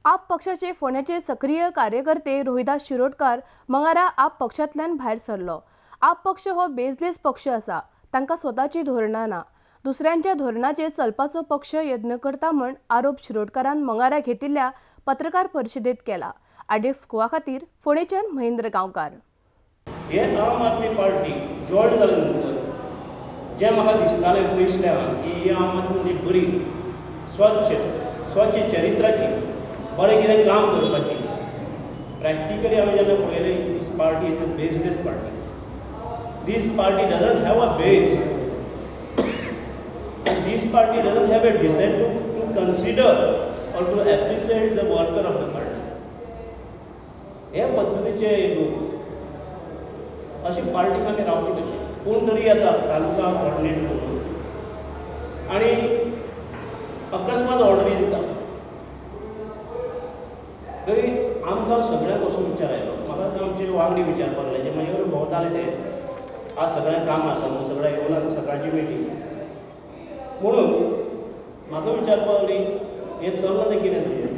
आप पक्षाचे फोंड्याचे सक्रीय कार्यकर्ते रोहिदास शिरोडकार मंगळारा आप पक्षांतल्यान भायर सरलो. आप पक्ष हो बेजलेस पक्ष आसा. तांकां स्वताची धोरणां ना, दुसऱ्यांच्या धोरणाचेर चलपाचो पक्ष यत्न करता म्हण आरोप शिरोडकारान मंगळारा घेतिल्ल्या पत्रकार परिशदेत केला. आरडीएक्स गोवा खातीर फोंडेच्यान महेंद्र गांवकार. हे आम आदमी पार्टी जॉयन जाले नंतर जें म्हाका दिसतालें पयसल्यान की ही आम आदमी म्हणजे बरी स्वच्छ स्वच्छ चरित्राची, बरें कितें काम करपाची. प्रॅक्टिकली आमी जेन्ना पळयलें, this party is a baseless party. This party doesn't have a base. This party doesn't have a decent to consider or to appreciate the worker of the party. हे पद्दतीचे लोक अशे पार्टीक आमी रावचे कशे? कोण तरी येता तालुका कॉर्डिनेटर म्हणून आनी अकस्मात ऑर्डरी दिता. तरी आमकां सगळ्यांक असो विचार आयलो. म्हाका आमचे वांगडी विचारपाक लागले जे म्हजे कडेन भोंवताले ते, आज सगळ्यांक काम आसा म्हणून सगळ्यांक येवना, सकाळची मिटींग म्हणून म्हाका विचारपाक लागली, हें चल्लां तें कितें तुजें?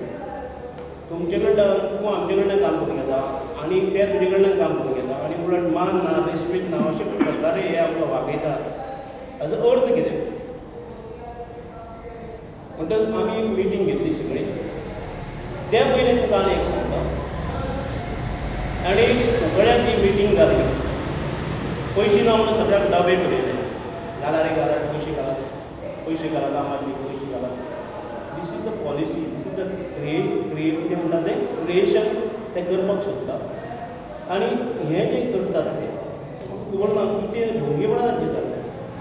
तुमचे कडल्यान, तूं आमचे कडल्यान काम करून घेता आनी ते तुजे कडल्यान काम करून घेता आनी उलट मान ना, रेस्पेद ना, अशे प्रकारे हे आमकां वागयतात, हाजो अर्थ कितें? म्हणटकच आमी एक मिटींग घेतली सगळी. ते पयलीं तुका आनी एक सांगता, आनी कुंकळ्यान ती मिटींग जाली. पयशे ना म्हणून सगळ्यांक डबे फिरयले. घाला रे घाला, पयशे घालात, पयशे घालात, आम आदमी पयशे घालात. This is the policy, this is the create कितें म्हणटात तें क्रिएशन ते करपाक सोदता. आनी हें जें करतात तें खबर ना कितें ढोंगेपणां तांचें.